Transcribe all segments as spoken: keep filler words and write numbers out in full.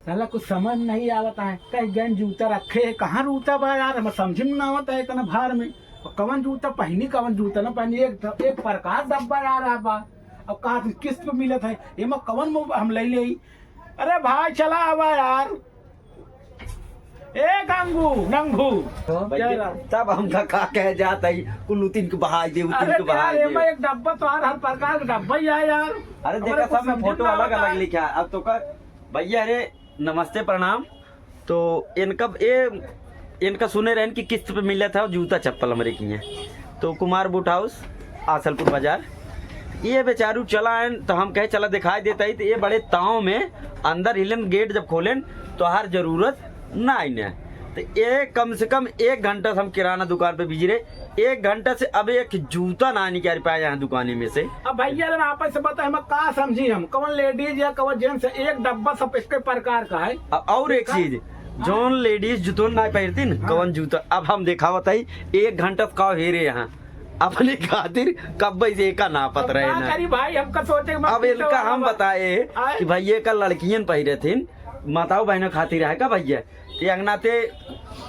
साला कुछ समझ नहीं आवत है, कहीं गन जूता रखे है, कहाँ जूता बा यार, हम समझ में ना आवत है इतना भार में। और कवन जूता पहनी, कवन जूता ना पहनी, एक, एक प्रकार डब्बा यार आप बा। अब कहा तू किस्त पे मिलत है, ये में कवन मो-, हम ले ले। अरे भाई चला आवा यार, ए गंगू, गंगू। तो जय राम। तब हमका का कहे जात है, कुल उतिन के बहाई दे, उतिन अरे के बहाई यार, दे। एमा एक डब्बा तो हर, हर प्रकार का डब्बा ही है यार। अरे हमारे देखा, कुछ सब में समझ फोटो में अलग आवता अलग है। लिखा है। अब तो कर भैया, अरे नमस्ते प्रणाम। तो इनका ए, इनका सुने रहन कि किस्त पे मिला था जूता चप्पल हमरे किहे। तो कुमार बूट हाउस, आसलपुर बाजार। ये बेचारू चला आयन, तो हम कहे चला दिखाई देता ही। तो ये बड़े ताव में अंदर हिलन, गेट जब खोलेन तो हर जरूरत ना आइन। तो ये कम से कम एक घंटा से हम किराना दुकान पे बिजी रहे, एक घंटा से अब एक जूता ना निकाल पाए यहाँ दुकानी में से। अब भैया लोग आपस से बता, हम का समझी, हम कौन लेडीज या कौन जेंट्स है, एक डब्बा सब एक प्रकार का है। अ-, और एक का? चीज, हाँ। जौन लेडीज जूतोन ना पहिरतीन, हाँ। कौन जूता, अब हम देखावत है, एक घंटा से का हेरे यहाँ अपने खातिर कब्बे से एका नापत अब रहे का ना। करी भाई, हमका सोचे के मत अब इनका पूछो हम बाबा। बताए आए? कि भाई ये का लड़कियन पहिरे थिन, माताओं बहनों खातिर है का भैया? ते अंगना ते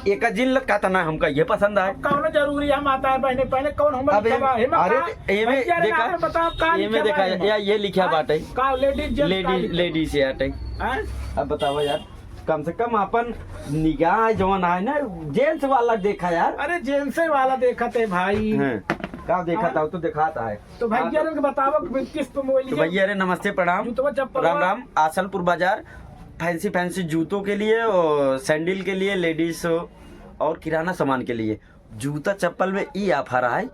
एका जिन लग कहता ना, हमका ये पसंद आए। अब कौनो जरूरी है माता है बहने पहने कौन हम अब लिखा बा? एमे, हेमा अरे का? एमे भैया रे देखा, नाम बताओ का एमे लिखा बा देखा, एमा? या ये लिखा हाँ? बाटे। का लेडीज जेंट्स का लेडीज, लिखा? लेडीज से आटे। हाँ? अब बताओ यार, कम से कम अपन निगाह जौन आए ना, जेंट्स वाला देखा यार। अरे जेंट्स वाला देखा थे भाई। हाँ, का देखा हाँ? था, वो तो दिखाता है। तो भैया हाँ, तो इनके बताओ कि किस्त पे मोबाइल तो लिया? भैया रे नमस्ते प्रणाम। जूतवा चप्पल राम वाला। राम, आसलपुर बाजार, फैंसी फैंसी जूतों के लिए और सैंडल के लिए, लेडीज और किराना सामान के लिए। जूता चप्पल में ई ऑफर है,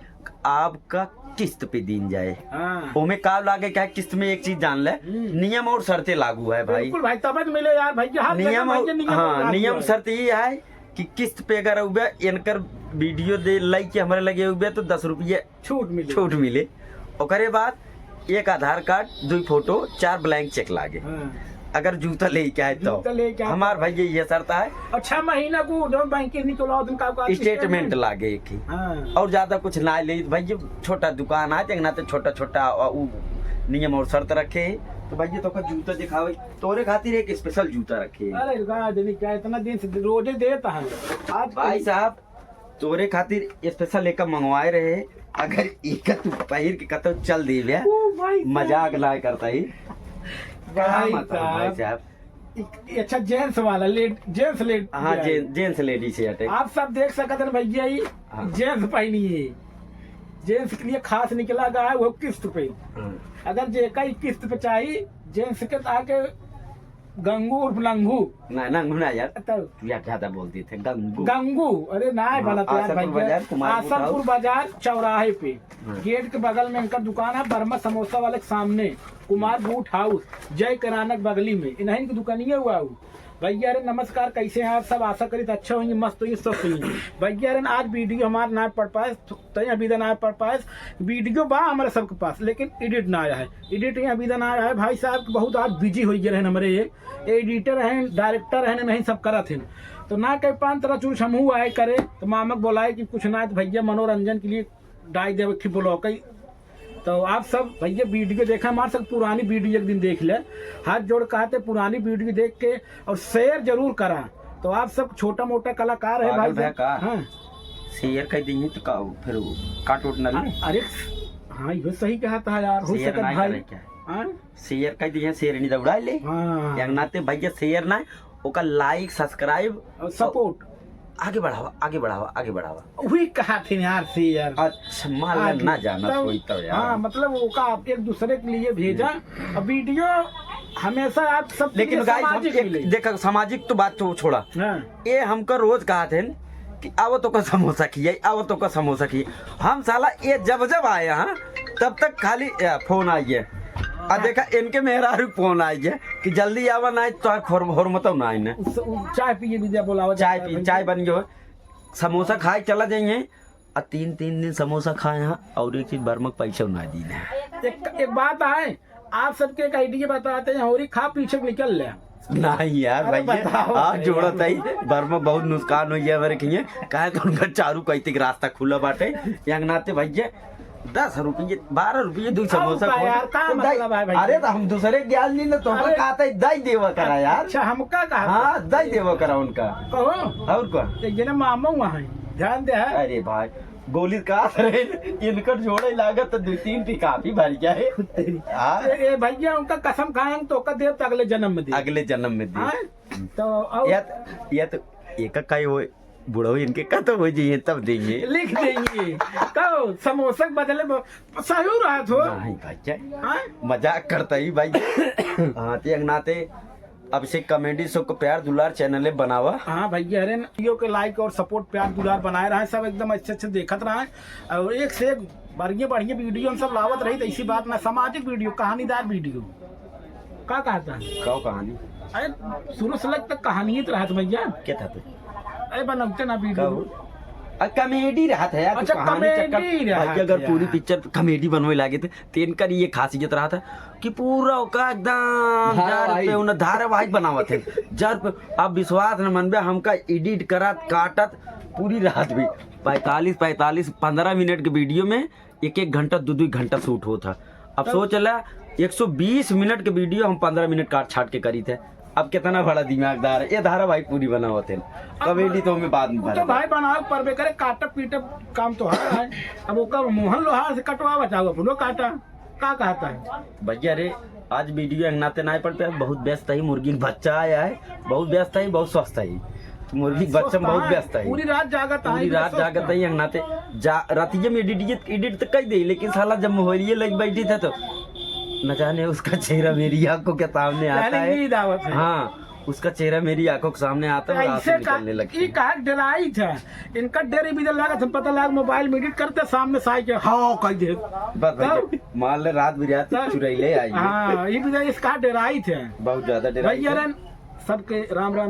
आपका किस्त पे दीन जाए। हाँ। ओमे का लागे, क्या किस्त में एक चीज जान ले, हम्म। नियम और शर्तें लागू है भाई। बिल्कुल भाई, तब तो मिले यार भैया, हर जगह नियम और, भैया नियम हाँ, लागू नियम है। शर्त ये है कि किस्त पे अगर उबे इनकर वीडियो दे लाइक के हमारे लगे उबे तो दस रुपये छूट मिले। छूट मिले। ओकरे बाद एक आधार कार्ड, दुई फोटो, चार ब्लैंक चेक लागे। हाँ। अगर जूता लेके आए तो जूता लेके आए हमार तो। भाई ये, ये शर्त है। और छह महीना को जौन बैंक के निकलवाओ, उनका, का स्टेटमेंट स्टेटमेंट। लागे एक ही। हाँ। और ज्यादा कुछ ना ले भाई, ये छोटा दुकान है, देखना तो छोटा छोटा, अ, उ नियम और शर्त रखे है। तो भाई ये तो का जूता दिखावे, तोरे खातिर एक स्पेशल जूता रखे है। अरे का जनी क्या इतना दिन से रोजे देता है आज भाई साहब, तोरे खातिर स्पेशल एका मंगवाए रहे, अगर एका तू पहिर के कतौ चल देबे, ओ भाई साहब। मजाक ना करता ही। का भाई मतलब भाई साहब। साहब? एक, अच्छा जेंट्स वाला, लेड-, जेंट्स लेड-, हाँ, ले आए। जें-, जेंट्स लेडीज से हटे। आप सब देख सकत हैं भैया, ये हाँ। जेंट्स पहनी है, जेंट्स के लिए खास निकला गया है, वो किस्त पे। हाँ। अगर जेका ही किस्त पे चाहिए, जेंट्स के आके गंगू उर्फ नंगू। ना, नंगू ना यार। तब तू यार ज्यादा बोल देते, गंगू। गंगू, अरे ना हाँ, गलत यार आसनपुर भाई, बाजार, कुमार आसनपुर बाजार चौराहे पे, हाँ। गेट के बगल में इनका दुकान है, बर्मा समोसा वाले के सामने, कुमार बूट हाउस, जय किराना के बगली में, इन्हीं की दुकानिया हुआ हो। भैया रे नमस्कार, कैसे हैं आप सब? आशा करी तो अच्छा होंगे, मस्त होंगे, स्वस्थ होंगे। भैया रे आज वीडियो हमार ना पड़ पाए, तो अभी दिन ना पड़ पाए, वीडियो बा हमारे सबके पास, लेकिन एडिट ना आया है। एडिट यहाँ अभी दिन आया है, भाई साहब बहुत आज बिजी हो गए हैं हमारे, ये एडिटर हैं, डायरेक्टर हैं, नहीं सब करत हैं, तो ना कह पान तरह चूर हमहू आए करे, तो मामक बोलाए कि कुछ ना, तो भैया मनोरंजन के लिए डाल दे एक ठे ब्लॉग है। तो आप सब भैया वीडियो देखा, हमारे सब पुरानी वीडियो एक दिन देख ले, हाथ जोड़ कहते पुरानी वीडियो देख के और शेयर जरूर करा। तो आप सब छोटा मोटा कलाकार है पागल भाई भैया साहब। का? हाँ। शेयर कर दी तो का, फिर वो काट उट ना ले। अरे हाँ, यो सही कहा था यार, हो शेयर सकत ना भाई। करे क्या? हाँ? शेयर कर दी, शेयर नहीं दौड़ा ले। हाँ। या नाते भैया शेयर ना, ओका लाइक, सब्सक्राइब और सपोर्ट। आगे बढ़ावा, आगे बढ़ावा, आगे बढ़ावा। वही कहा थे यार शेयर। अच्छा, मान ला आगे। ना जाना तब, कोई तो यार। हाँ, मतलब ओका आप एक दूसरे के लिए भेजा। हम्म। अब वीडियो हमेशा आप सब लेकिन लिए guys, हम सामाजिक एक, मिले। देखा, सामाजिक तो बात तो छोड़ा। हाँ। ये हमका रोज कहा थे कि आवो तो का समोसा खियाई, आवो तो का समोसा खियाई। हम साला ये जब जब आए हैं, तब तक खाली, ए, फोन आई है। आ देखा, इनके मेहरारू फोन आई है कि जल्दी आवा, ना तो होर-, होरमतौ ना आइने। उ चाय पिए भी जा बोलावा चाय जाता है पी, भाई। चाय बन गयो, समोसा खाए चला जाइए। आ तीन, तीन दिन समोसा खाए हैं और एक चीज बर्मक पैसा ना दी ने। एक, एक बात आए, आप सबके एक आइडिया बताते हैं, होरी खा पीछे निकल ले। नहीं यार, अरे भाई, बताओ। हाथ जोड़त है, बर्मक बहुत नुकसान हो गया हमारे किए, काहे तो उनका चारू कहीं तक रास्ता खुला बाटे, यंग नाते भैया, दस रुपये, बारह रुपये, दो समोसा का यार, का मतलब है भाई? अरे, तो हम दूसरे ग्याल नहीं ना, तो अरे, कहता है, दई देवा करा यार। अच्छा, हमका कहा? हाँ, दई देवा करा उनका। कहो। और का? एक जने मामा वहाँ है, ध्यान दे है। अरे भाई, गोली का रहे, इनकर जोड़े लागत तो दो तीन ठी काफी भर गया है। तेरी। हाँ। ए, ए भैया, उनका कसम खाएं तो ओका देब तो अगले जन्म में दे। अगले जन्म में दे। हाँ? तो और या, या तो एक का ही होए, बुढ़ऊ इनके खत्म हो जाइए तब देंगे। लिख देंगे। कहो, समोसा के बदले में सही रहत हो। नहीं भाई, क्या? हाँ? मजाक करता ही भाई। हाँ, ते नाते अब से comedy show को प्यार दुलार channel है बनावा। हाँ भैया, अरे न, video के like और support, प्यार दुलार बनाए रहे, सब एकदम अच्छे अच्छे देखत रहे और एक से एक बढ़िया बढ़िया video हम सब लावत रही। तो इसी बात ना, सामाजिक video, कहानीदार video, का कहता है? का कहानी? अरे, शुरू से लग तक कहानी ही तो रहत भैया। क्या था तू? अरे, बनौते ना video। का हो? आ, comedy रहत है यार, तू अच्छा, कहानी comedy चक्कर रहत भाई, अगर है। पूरी picture comedy बनवे लागे थे, तो इनकर ये खासियत रहत है कि पूरा ओका एकदम धारावाहिक। जर पे उन्हें धारावाहिक बनावत है। जर पे, आप विश्वास न मनबे, हमका edit करत, काटत, पूरी रात भी पैंतालीस, पैंतालीस, पन्द्रह मिनट के video में एक एक घंटा, दो दो घंटा shoot होत है। अब तब सोच ला, एक सौ बीस मिनट के video हम पन्द्रह मिनट काट छाट के करी थे। अब कितना बड़ा दिमागदार है, ये धारावाहिक पूरी बनावत है। अब comedy तो हमें बाद में वो तो भरा। भाई बनावे परबे करे, काटब पीटब काम तो है। अब ओकर मोहन लोहार से कटवा, बचाओ अपनो काटा, का कहता है? भैया रे, आज video एक नाते ना पड़ पे, बहुत व्यस्त है, मुर्गी के बच्चा आया है, बहुत व्यस्त है, बहुत स्वस्थ है। मुर्गी के बच्चा में बहुत व्यस्त है। पूरी रात जागत है, पूरी रात जागत है, एक नाते जा-, रातिये में edit, edit तो कर दे, लेकिन साला जब मोबाइलिये लग बैठी था तो न जाने उसका चेहरा मेरी आंखों के सामने आता है। नींद आवत है। हाँ, उसका चेहरा मेरी आंखों के सामने आता है और आंसू ऐसे का-, निकलने लगती है। कहा डराई था, इनका डर भी लागत है, पता लाग mobile में edit करते सामने से आइके हाँ कह दे। बस भैया, तब? मान ले रात बिरात तब? चुरैले आई है। हाँ, ये भी इसका डराई थे। बहुत ज्यादा डराई भैया थे। रन, सबके राम राम।